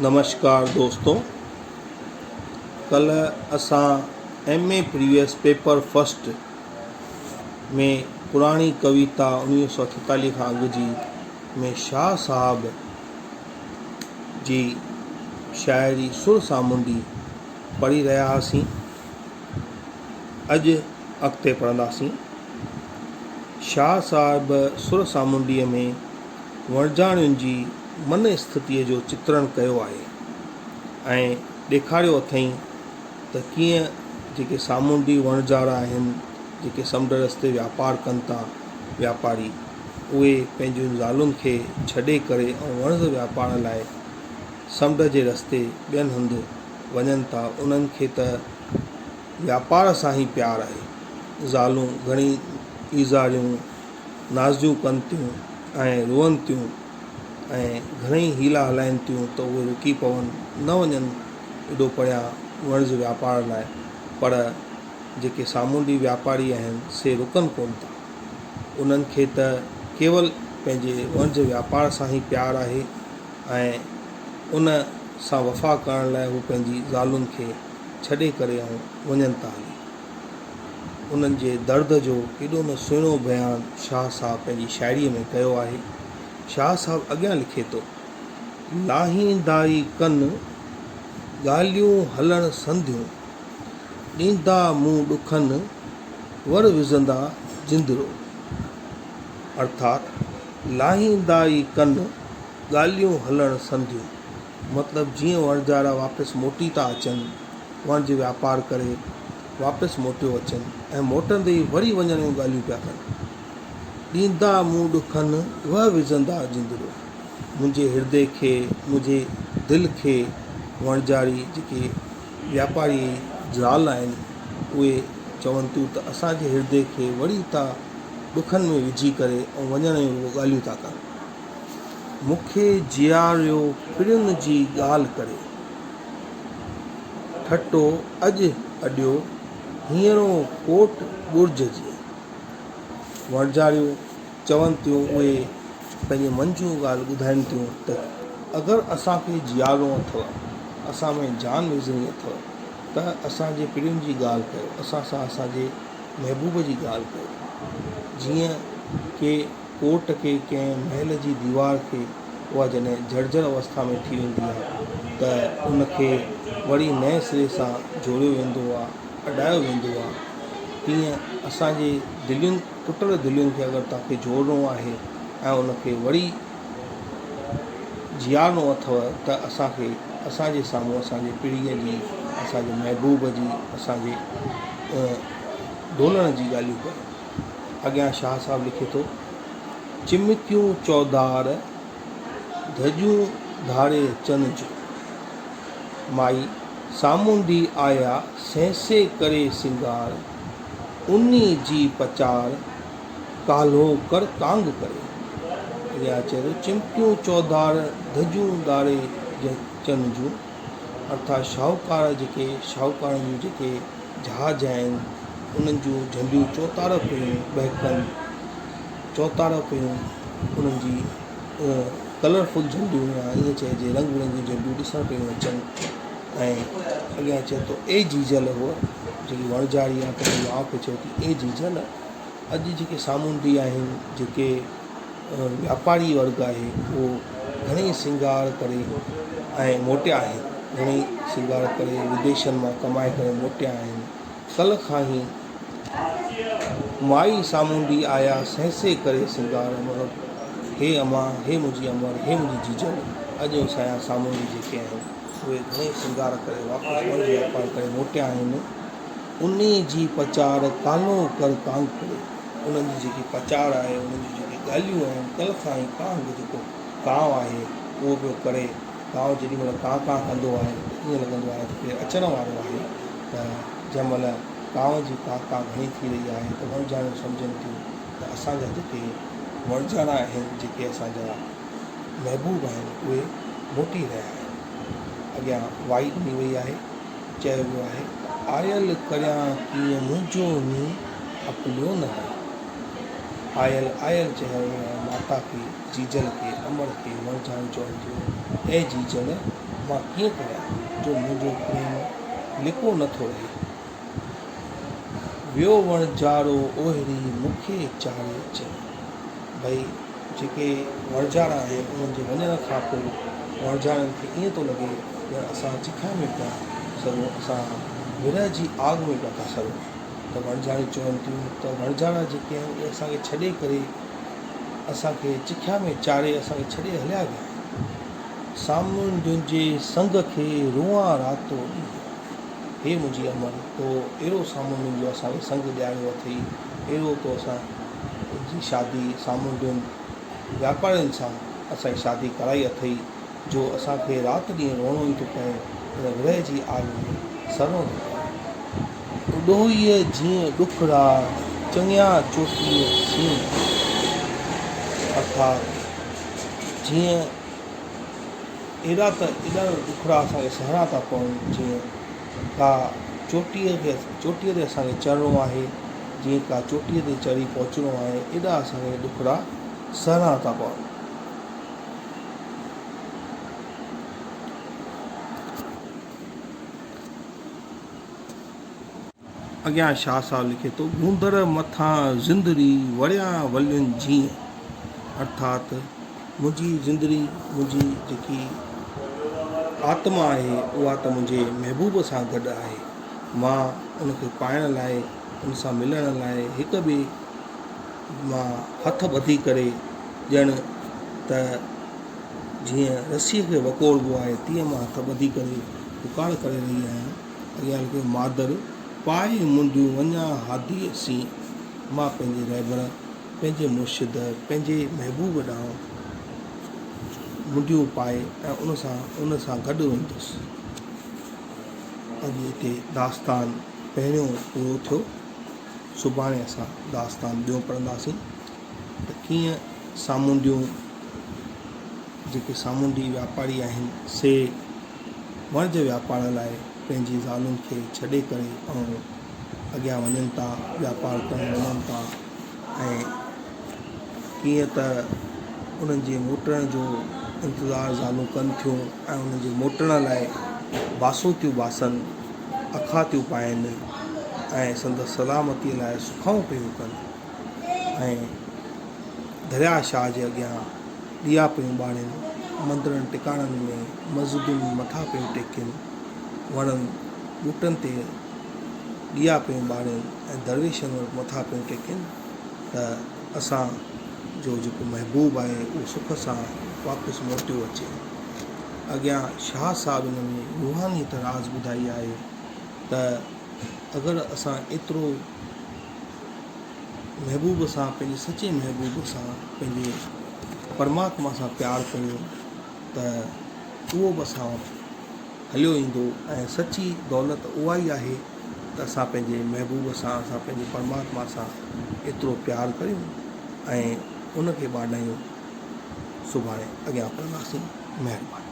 نمشڪار دوستو ڪلهه اسان M A previous paper first ۾ پراڻي ڪويتا اڻويهه سو اٺيتاليهه کان اڳ جي ۾ شاهه صاحب جي شاعري سر سامونڊي پڙهي رهيا هئاسين اڄ اڳتي پڙهنداسين شاهه صاحب سر سامونڊيء ۾ وڻجاڻين جي من اسٿتيء جو چترڻ ڪيو آهي ۽ ڏيکاريو اٿئين ته ڪيئن جيڪي سامونڊي وڻجارا آهن، جيڪي سمنڊ رستي واپار ڪن ٿا، واپاري، اهي پنهنجين زالن کي ڇڏي ڪري ۽ وڻج واپار لاء سمنڊ جي رستي ٻين هنڌ وڃن ٿا، انهن کي ته واپار سان ئي پيار آهي. زالون گهڻي ايذاريون، نازيون ڪن ٿيون ۽ روئن ٿيون ۽ گهڻئي حيلا هلائين ٿيون ته اهي رڪي پون، نه وڃن ايڏو پريان وڻج واپار لاء، پر جيڪي سامونڊي واپاري آهن سي رڪن ڪونه ٿا. انهن کي ته ڪيول پنهنجي وڻج واپار سان ئي پيار آهي ۽ ان سان وفا ڪرڻ لاء هو پنهنجي زالن کي ڇڏي ڪري ۽ وڃن ٿا هلي. انهن جي درد جو ڪيڏو نه سهڻو بيان شاهه صاحب پنهنجي شاعريء ۾ ڪيو آهي. شاهه صاحب اڳيان لکي ٿو. لاهيندا ئي ڪن، ڳالهيون هلڻ سنديون، ڏيندا مون ڏکن، ور وجهندا جندرو. ارٿات لاهيندا ئي ڪن، ڳالهيون هلڻ سنديون. مطلب جيئن وڻجارا واپس موٽي ٿا اچن، وڻج واپار ڪري واپس موٽيو اچن ۽ موٽندي ئي وري وڃڻ جون ڳالهيون پيا ڪن. ڏيندا مون ڏکن، وهه وجهندا جندڙو. منهنجي هردي کي، منهنجي دل کي وڻجاري جيڪي واپاري زال آهن، اهي چون ٿيون ته اسان جي هردي کي وري ٿا ڏکن ۾ وجهي ڪري ۽ وڃڻ جون رڳو ڳالهيون ٿا ڪن. مون کي جياريو پرين جي ڳالهه ڪري. ٺٽو اڄ اڏيو، هينئرو ڪوٽ برج جي. وڻجاريون چون ٿيون اهي پنهنجي من جون ڳالهه ٻڌائين ٿيون ته اگر اسان کي جيارڻو اٿو، اسان ۾ جان وجهڻي اٿو ته اسان جي پرين جي ڳالهه ڪيو، اسان سان اسان جي محبوب جي ڳالهه ڪيو. جيئن ڪي ڪوٽ کي ڪنهن محل جي ديوار کي اها جڏهن جرجر اوسٿا ۾ ٿي ويندي آهي ته ان کي وري نئين سري سان جوڙيو ويندو آهي اڏايو ويندو آهي تيئن اسان جي دلين ٽٽل دلين کي اگر توهان کي جوڙڻو آهي ۽ ان کي وري جيارڻو اٿو ته اسان کي اسان جي سامهون اسان جي پرينء جي اسان جي محبوب جي اسان جي ڍولڻ جي ڳالهيون ڪيو. اڳيان شاهه صاحب لکي ٿو، چمڪيون چوڌار، ڌڄيون ڌاري چن جون. مائي سامونڊي آيا، سهسي ڪري سينگار، انهي جي پچار، ڪالهو ڪر ڪانگ ڪري. اڳيان چئي ٿو، چمڪيون چوڌار، ڌڄيون ڌاري چن جون. ارٿات شاهوڪار جيڪي شاهوڪارن جون جيڪي جهاز آهن انهن جون جهنڊيون چوتارو پيون ٻهڪن چوتارو پيون انهن جي ڪلرفل جهنڊيون يا ائين چئجي رنگ برنگيون جهنڊيون ڏسڻ پيون اچن ۽ اڳيان چئي ٿو اي جيجل هوء جيڪي وڻجاري آهي پنهنجي ماء کي چئي ٿي اي جيجل اڄ جيڪي سامونڊي آهن جيڪي واپاري ورگ آهي اهو گهڻي سينگار ڪري ۽ موٽيا آهن گهڻي سينگار ڪري وديشن مان ڪمائي ڪري موٽيا آهن ڪلهه کان ئي مائي سامونڊي آيا سهسي ڪري سينگار مطلب هي امان هي منهنجي امڙ هي منهنجي جيجل اڄ اسان جا سامونڊي جيڪي آهن اهي گهڻي سينگار ڪري واپس وڻج واپار ڪري موٽيا آهن انهي جي پچار ڪالو ڪر ڪانگ ڪري انهن جي جيڪي پچار آهي، انهن جون جيڪي ڳالهيون آهن، ڪل کان ئي ڪانگ جيڪو ڪانء آهي، اهو پيو ڪري. ڪانء جيڏي مهل ڪان ڪان ڪندو آهي ته ائين لڳندو آهي ته ڪير اچڻ وارو آهي ته جنهن مهل ڪانء جي ڪان ڪان گهڻي ٿي رهي آهي ته وڻجاڻيون سمجهن ٿيون ته اسان جا جيڪي وڻجاڻا آهن، جيڪي اسان جا محبوب آهن، اهي موٽي رهيا آهن. اڳيان وائي ڏني وئي آهي. چيو ويو آهي ته آيل ڪريان ڪيئن منهنجو نينهن اپليو نه آهي. آيل آيل چيو ويو آهي ماتا کي، جيجل کي، امڙ کي وڻجاڻيون چون ٿيون، اي جيجل! مان ڪيئن ڪريان جو منهنجو پريم لڪو نه ٿو رهي. ويو وڻجارو اوهري مون کي چاڙهي اچي. ڀئي جيڪي وڻجارا آهن انهن جي وڃڻ کان پوء وڻجارن کي ائين ٿو لڳي ڄڻ اسان چکيا ۾ پيا سڙون اسان ورهه جي آگ ۾ پيا ٿا سڙون ته وڻجاريون چون ٿيون ته وڻجارا جيڪي آهن اهي اسان کي ڇڏي ڪري اسان کي چکيا ۾ چاڙهي اسان کي ڇڏي هليا ويا آهن. سامونڊين جي سنگ کي روئان راتو ڏينهن. هي منهنجي امڙ، تو اهڙو سامونڊين جو اسان کي سنگ ڏياريو اٿئي، اهڙو تو اسان جي شادي سامونڊين واپارين سان اسان جي شادي ڪرائي اٿئي، جو اسان کي رات ڏينهن روئڻو ئي ٿو پئي، ان ورهه جي آگ ۾ سڙڻو ٿو پئي. اڏوهيء جيئن ڏکڙا، چڱيا چوٽيء سين. ارٿات جيئن ايڏا ته ايڏا ڏکڙا اسان کي سهڻا ٿا پون جيئن ڪا چوٽيء کي چوٽيء تي اسان کي چڙهڻو آهي جيئن ڪا چوٽيء تي چڙهي پهچڻو آهي ايڏا اسان کي ڏکڙا سهڻا ٿا پون. اڳيان شاهه صاحب لکي ٿو، گوندر مٿان زندري وڙيان ولين جيئن ارٿات منهنجي زندري منهنجي جيڪي آتما آهي اها ته منهنجي محبوب سان گڏ آهي مان ان کي پائڻ لاء ان سان ملڻ لاء هڪ ٻئي مان هٿ ٻڌي ڪري ڄڻ ته جيئن رسيء کي وڪوڙبو آهي تيئن مان هٿ ٻڌي ڪري پڪار ڪري رهي آهيان. اڳيان لکيو مادر پائي منڊيون وڃان هاديء سين مان پنهنجي رهبر پنهنجي مرشد پنهنجي محبوب ڏانهن منڊيون پائي ۽ ان سان ان سان گڏ ويندس. اڄ هتي داستان پهريون پورو ٿيو. سڀاڻي اسان داستان ٻيو پڙهنداسين ته ڪيئن سامونڊيون جيڪي سامونڊي واپاري آهن سي وڻج واپار لاء پنهنجي زالن کي ڇڏي ڪري ۽ اڳيان وڃن ٿا واپار ڪرڻ وڃن ٿا ۽ ڪيئن ته انهن جي موٽڻ جو انتظار زالون ڪن ٿيون ۽ انهن جي موٽڻ لاء باسون ٿيون باسن اکا ٿيون پائن ۽ سندس سلامتيء لاء سکائون پيون ڪن ۽ درياء شاهه جي اڳيان ڏيئا پيون ٻارين، مندرن ٽڪاڻن ۾ مسجدن مٿا پيون ٽيڪين، وڻن ٻوٽن تي ڏيئا پيون ٻارين ۽ درويشن وٽ مٿا پيون ٽيڪين ته اسان جو جيڪو محبوب آهي اهو سک سان واپس موٽيو اچي. اڳيان شاهه صاحب ان ۾ روحانيت راز ٻڌائي آهي ته اگر اسان ايترو محبوب سان پنهنجي سچي محبوب سان پنهنجي پرماتما سان پيار ڪريون ته اهو به اسان وٽ هليو ايندو ۽ سچي دولت اها ئي آهي ته اسان پنهنجي محبوب سان اسان پنهنجي پرماتما سان ايترو پيار ڪريون ۽ ان کي ٻاڏايون سڀاڻي اڳيان پڙهنداسين مهرباني.